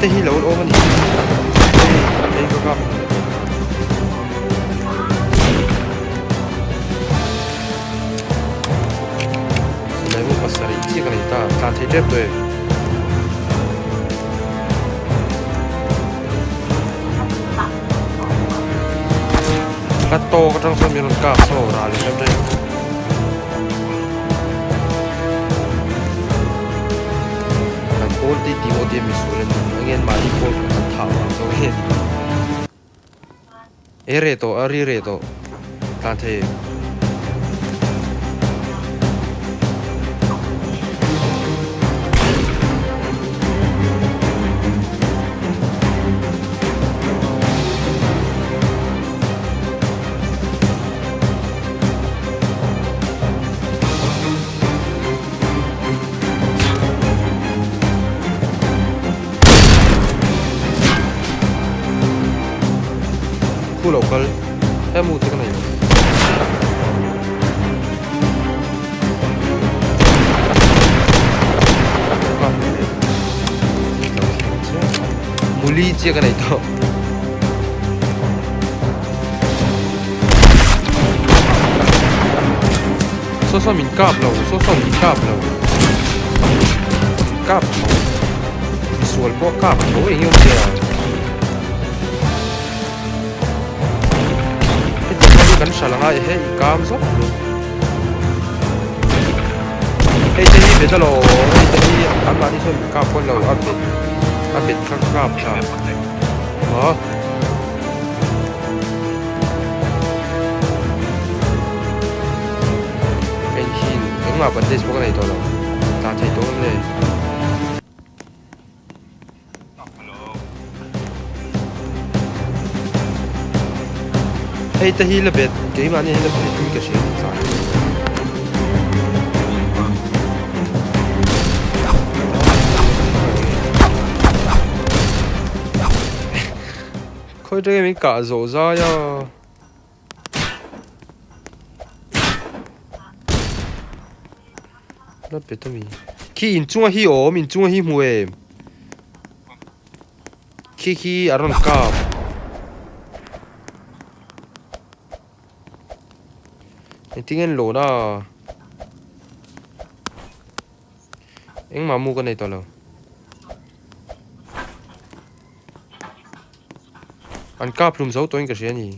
Te hi lo awm a ni. Hei hei ka kap. Silai mu pasarih chiah ka nei ta. Tlan thei tep tawh em? Hla tawk atang chuan min rawn kap saw ral leh hlep daih. Kan pawl te tih pawh tia misual a ni ang hian mahni pawl kha kan thah vang zawk hi a ni. E reh tawh a ri reh tawh tlan thei em? Khu lo kal he mu te ka nei lo. Muli chiah ka nei tawh. Saw saw min kap lo saw saw min kap lo min kap tho misual pawh a kap tho eng nge awm zia hetiang ho hi kan hral anga hei i kam zawk lo hei te hi bet alawm hei te hi anmahni sawn min kap pawn lo a bet a bet kha ka kap tha maw. Ka inhil engmah bandage pawh ka nei tawh lo tlan thei tawh em le. Hei te hi la bet keimahni hi la bet in ka hria tih tlan. Khawi atangin min kah zawh zai a. La pet ami. Khi inchunga hi awm inchunga hi hmu em. Khi khi a rawn kap. Engtin nge an lawn a. Engmah mu ka nei tawh lo. An kap hlum zo tawhin ka hria a ni.